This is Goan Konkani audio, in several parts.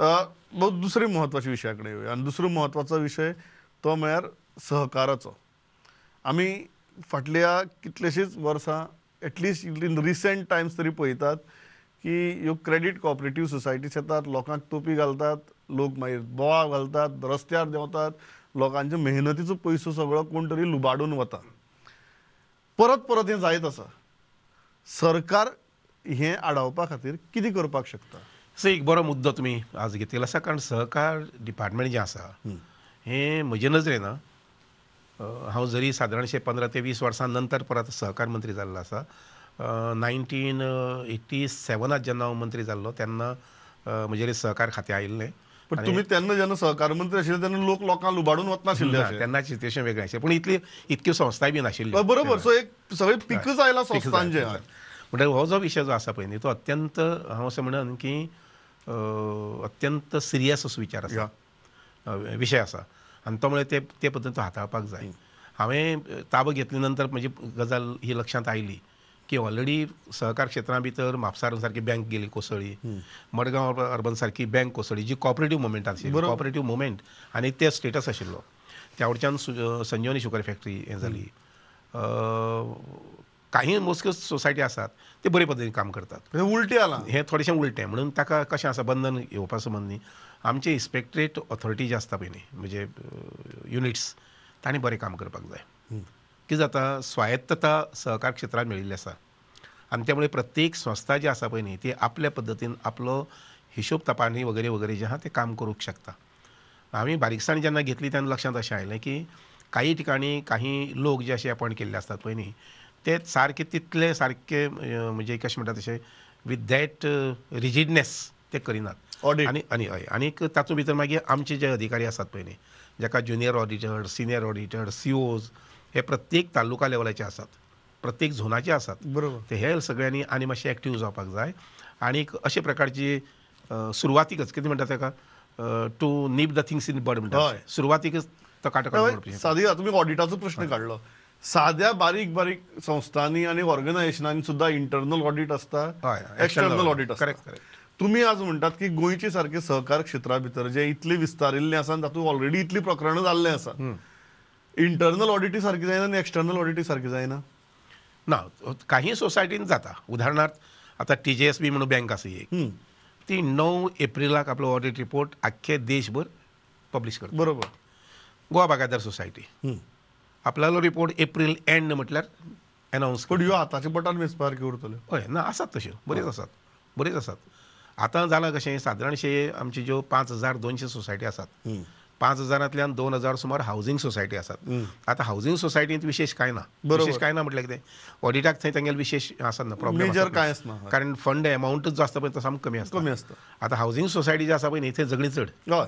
दुसरे म्हत्वाच्या विशया कडेन येवया आनी दुसरो म्हत्वाचो विशय तो म्हळ्यार सहकाराचो. आमी फाटल्या कितलेशींच वर्सां at least in recent times तरी पळयतात की ह्यो क्रेडीट कॉपरेटीव सोसायटीज येतात, लोकांक तोपी घालतात, लोक मागीर बोवाळ घालतात, रस्त्यार देंवतात, लोकांच्या मेहनतीचो पयसो सगळो कोण तरी लुबाडून वता. परत परत हें जायत आसा. सरकार हें आडावपा खातीर कितें करपाक शकता? सो एक बरो मुद्दो तुमी आज घेतिल्लो आसा, कारण सहकार डिपार्टमेंट जें आसा हें म्हजे नजरेन हांव जरी सादारणशें 15 ते 20 वर्सां नंतर परत सहकार मंत्री जाल्लो आसा. 1987 जेन्ना हांव मंत्री जाल्लो तेन्ना म्हजेर सहकार खातें आयिल्लें. पण तुमी तेन्ना जेन्ना सहकार मंत्री आशिल्ले तेन्ना लोक लोकांक लुबाडून वचनाशिल्ले, तेन्नाची सिच्युएशन वेगळें आशिल्लें, पूण इतली इतक्यो संस्थाय बी नाशिल्ल्यो. बरोबर. सो एक सगळें पिकच आयलां संस्थांचें. म्हणटकीर हो जो विशय जो आसा पळय न्ही तो अत्यंत हांव अशें म्हणन की अत्यंत सिरियस असो विचार आसा, विशय आसा आनी तो म्हळ्यार ते पद्दतीन तो हाताळपाक जाय. हांवें ताबो घेतले नंतर म्हजी गजाल ही लक्षांत आयली की ऑलरेडी सहकार क्षेत्रां भितर म्हापसा सारकी बँक गेली कोसळ्ळी, मडगांव अर्बन सारकी बँक कोसळ्ळी, जी कॉपरेटीव मुवमेंट आशिल्ली, कॉपरेटीव मुवमेंट आनी ते स्टेटस आशिल्लो. त्या वटच्यान संजीवनी शुगर फॅक्टरी हें जाली. काही मोजक्यो सोसायटी आसात ते बरे पद्दतीन काम करतात, उलटें आलां हें थोडेशें उलटें. म्हणून ताका कशें आसा बंधन येवपा संबंदी आमचे इन्स्पेक्टरेट ऑथॉरिटी जे आसता पळय न्ही म्हणजे युनिट्स तांणी बरें काम करपाक जाय. कितें जाता, स्वायत्तता सहकार क्षेत्रांत मेळिल्ली आसा आनी त्यामुळे प्रत्येक संस्था जी आसा पळय न्ही ती आपल्या पद्दतीन आपलो हिशोब तपासणी वगैरे वगैरे जे आहा ते काम करूंक शकता. आमी बारीकसाण जेन्ना घेतली तेन्ना लक्षांत अशें आयलें की काही ठिकाणी काही लोक जे अशे अपॉयंट केल्ले आसतात पळय न्ही ते सारके तितले सारके म्हणजे कशें म्हणटा तशें विथ that रिजिडनेस ते करिनात. आनी आनी हय आनीक तातूंत भितर मागीर आमचे जे अधिकारी आसात पळय न्ही जाका junior auditor, senior auditor, COs हे प्रत्येक तालुका लेवलाचे आसात, प्रत्येक झोनाचे आसात. बरोबर. ते हे सगळ्यांनी आनी मातशें एक्टीव जावपाक जाय आनीक अशे प्रकारची सुरवातीकच कितें म्हणटा ताका to nip the things in bud म्हणटा, सुरवातीकच तो कांटो काडून. सादी तुमी ऑडिटाचो प्रश्न काडलो, साद्या बारीक बारीक संस्थांनी आनी ऑर्गनायझेशनांनी सुद्दां इंटरनल ऑडिट आसता, एक्सटर्नल ऑडिट आसता. Correct correct. तुमी आज म्हणटात की गोंयचे सारके सहकार क्षेत्रा भितर जे इतले विस्तारिल्लें आसा आनी तातूंत ऑलरेडी इतलीं प्रकरणां जाल्लें आसा, इंटरनल ऑडिटी सारकी जायना आनी एक्सटर्नल ऑडिटी सारकी जायना? ना, काही सोसायटीन जाता. उदाहरणार्थ आतां TJSB म्हणून बँक आसा एक, ती 9 एप्रिलाक आपलो ऑडिट रिपोर्ट आख्खे देशभर पब्लिश करता. बरोबर. गोवा बागायतदार सोसायटी आपल्यालो रिपोर्ट एप्रील एंड म्हटल्यार एनावन्स. पूण ह्यो हाताच्या बोटार मेजपा सारक्यो उरतल्यो. हय ना, आसात तश्यो बऱ्योच आसात, बऱ्योच आसात. आतां जालां कशें, सादारणशें आमच्यो ज्यो 5200 सोसायटी आसात, 5000तल्यान 2000 सुमार हावजींग सोसायटी आसात. आतां हावजींग सोसायटींत विशेश कांय ना. विशेश कांय ना म्हटल्यार कितें, ऑडिटाक थंय तेंगेले विशेश आसना, प्रॉब्लेम कांय आसना, कारण फंड एमावंटूच जो आसता पळय तो सामको कमी आसता, कमी आसता. आतां हावजींग सोसायटी जी आसा पळय न्ही थंय झगडी चड. हय,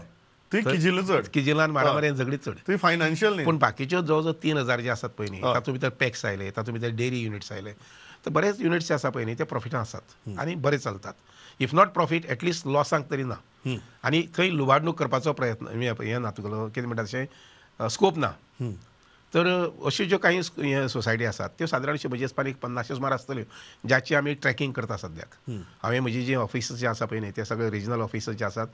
ती किजिलां चड, किजिलान मारामारी झगडी चड, ती फायनान्शियल. पूण बाकीच्यो जवळ जवळ 3000 जे आसात पळय न्ही तातूंत भितर पॅक्स आयले, तातूंत भितर डेअरी युनिट्स आयले, तर बरेच युनिट्स जे आसा पळय न्ही ते प्रॉफिटान आसात आनी बरे चलतात. If not profit at least लॉसांक तरी ना. आनी थंय लुबाडणूक करपाचो प्रयत्न हें ना, तुगेलो कितें म्हणटा तशें स्कोप ना. तर अश्यो ज्यो काही सोसायटी आसात त्यो सादारणशे म्हजे हिसपान एक 50 सुमार आसतल्यो ज्याची आमी ट्रॅकिंग करता सद्याक. हांवें म्हजी जी ऑफिसर्स जे आसा पळय न्ही ते सगळे रिजनल ऑफिसर्स जे आसात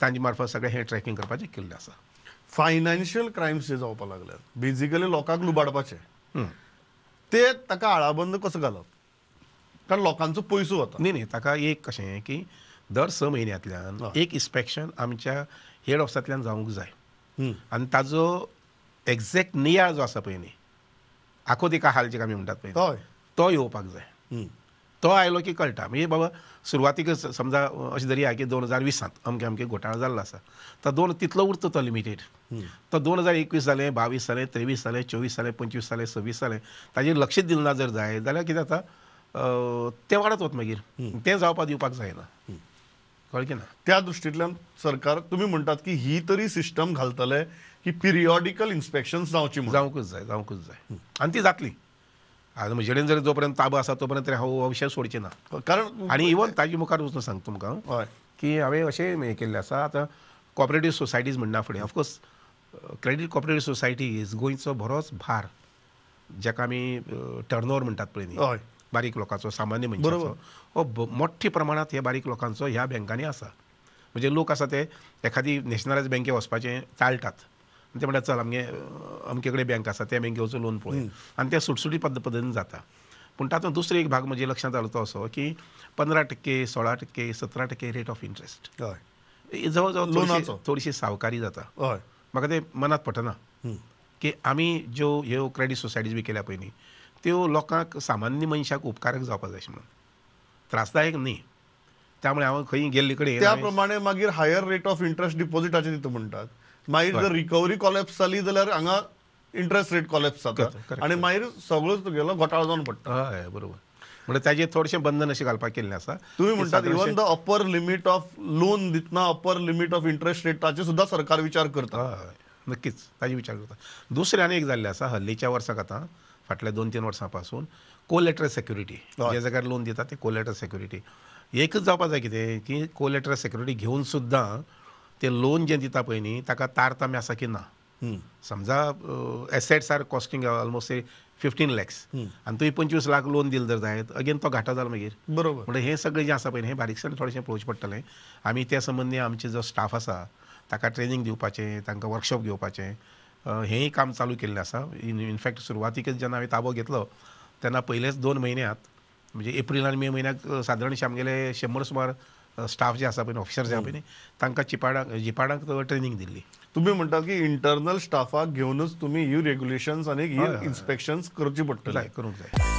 तांचे मार्फत सगळें हें ट्रॅकिंग करपाचें केल्लें आसा. फायनान्शियल क्रायम्स जे जावपाक लागल्यात बेजिकली लोकांक लुबाडपाचे, ते ताका आळाबंद कसो घालप, कारण लोकांचो पयसो वता. न्ही न्ही, ताका एक कशें की दर 6 म्हयन्यांतल्यान एक इन्स्पेक्शन आमच्या हेड ऑफिसांतल्यान जावंक जाय आनी ताजो एक्झॅक्ट नियाळ जो आसा पळय न्ही, आखो दिका हाल जे आमी म्हणटात पळय तो येवपाक जाय. तो आयलो की कळटा म्हणजे बाबा सुरवातीकच समजा अशें धरया की 2020 अमके अमके घोटाळो जाल्लो आसा, तर दोन तितलो उरता तो लिमिटेड. तो 2021 जालें, 22 जालें, 23 जालें, 24 जालें, 25 जालें, 26 जालें, ताजेर लक्ष दिलें ना जर जाय जाल्यार कितें जाता तें वाडत वता मागीर, तें जावपाक दिवपाक जायना. कळ्ळें की ना? त्या दृश्टींतल्यान सरकार तुमी म्हणटात की ही तरी सिस्टम घालतले की पिरियॉडिकल इन्स्पेक्शन जावची, जावंकूच जाय, जावंकूच जाय आनी ती जातली. आतां म्हजे कडेन जर जो पर्यंत ताबो आसा तो पर्यंत हांव हो विशय सोडचें ना. कारण आनी इवन ताजे मुखार वचून सांगता तुमकां की हांवें अशें हें केल्लें आसा. आतां कॉपरेटीव सोसायटीज म्हणना फुडें of course credit cooperative societies गोंयचो बरोच भार जाका आमी टर्नओवर म्हणटात पळय न्ही, बारीक लोकांचो, सामान्य मनशाचो, हो मोठ्या प्रमाणांत हे बारीक लोकांचो ह्या बँकांनी आसा. म्हणजे लोक आसा ते एखादी नॅशनलायज बँके वचपाचें टाळटात आनी ते म्हणटात चल आमगे अमके कडेन बँक आसा त्या बँके वचून लोन पळय आनी ते सुटसुटीत पद्दतीन जाता. पूण तातूंत दुसरो एक भाग म्हजे लक्षांत आयलो तो असो की 15%, 16%, 17% रेट ऑफ इंट्रस्ट हय जवळ जवळ थोडीशी सावकारी जाता. हय म्हाका तें मनात पटना की आमी ज्यो ह्यो क्रेडीट सोसायटीज बी केल्या पळय न्ही त्यो लोकांक सामान्य मनशाक उपकारक जावपाक जाय अशें म्हणून, त्रासदायक न्ही. त्यामुळे हांव खंय गेल्ले कडेन त्या प्रमाणे मागीर हायर रेट ऑफ इंट्रस्ट डिपॉझिटाचे दिता म्हणटात. मागीर जर रिकवरी कॉलॅप्स जाली जाल्यार हांगा इंट्रस्ट रेट कॉलॅप्स जाता आनी मागीर सगळोच तुगेलो घोटाळो जावन पडटा. हय बरोबर. म्हणजे ताजेर थोडेशें बंधन अशें घालपाक केल्लें आसा. तुमी म्हणटात even the upper limit of loan दितना upper limit of interest rate ताचे सुद्दां सरकार विचार करता. हय नक्कीच ताजे विचार करता. दुसरें आनी एक जाल्लें आसा हल्लीच्या वर्साक आतां फाटल्या 2-3 वर्सां पासून कोलेटरल सेक्युरिटी ज्या जाग्यार लोन दिता ते कोलेटरल सेक्युरिटी एकच जावपाक जाय कितें की कोलेटरल सेक्युरिटी घेवन सुद्दां ते लोन जें दिता पळय न्ही ताका तारतम्य आसा की ना. समजा assets are costing almost 15 lakhs आनी तुवें 25 लाख लोन दिलें जर जायत अगेन तो घाटो जालो मागीर. बरोबर. म्हणल्यार हें सगळें जें आसा पळय हें बारीकसाणेन थोडेशें पळोवचें पडटलें. आमी त्या संबंदी आमचे जो स्टाफ आसा ताका ट्रेनींग दिवपाचें, तांकां वर्कशॉप घेवपाचें हेंय काम चालू केल्लें आसा. इनफॅक्ट सुरवातीकच जेन्ना हांवें ताबो घेतलो तेन्ना पयलेच 2 म्हयन्यांत म्हणजे एप्रील आनी मे म्हयन्याक सादारणशे आमगेले 100 सुमार स्टाफ जे आसा पळय ऑफिसर जे आसा पळय तांकां जिपाडांक ट्रेनींग दिल्ली. तुमी म्हणटात की इंटरनल स्टाफाक घेवनच तुमी ही रेग्युलेशन्स आनी ही इन्स्पेक्शन्स करची पडटली, करूंक जाय.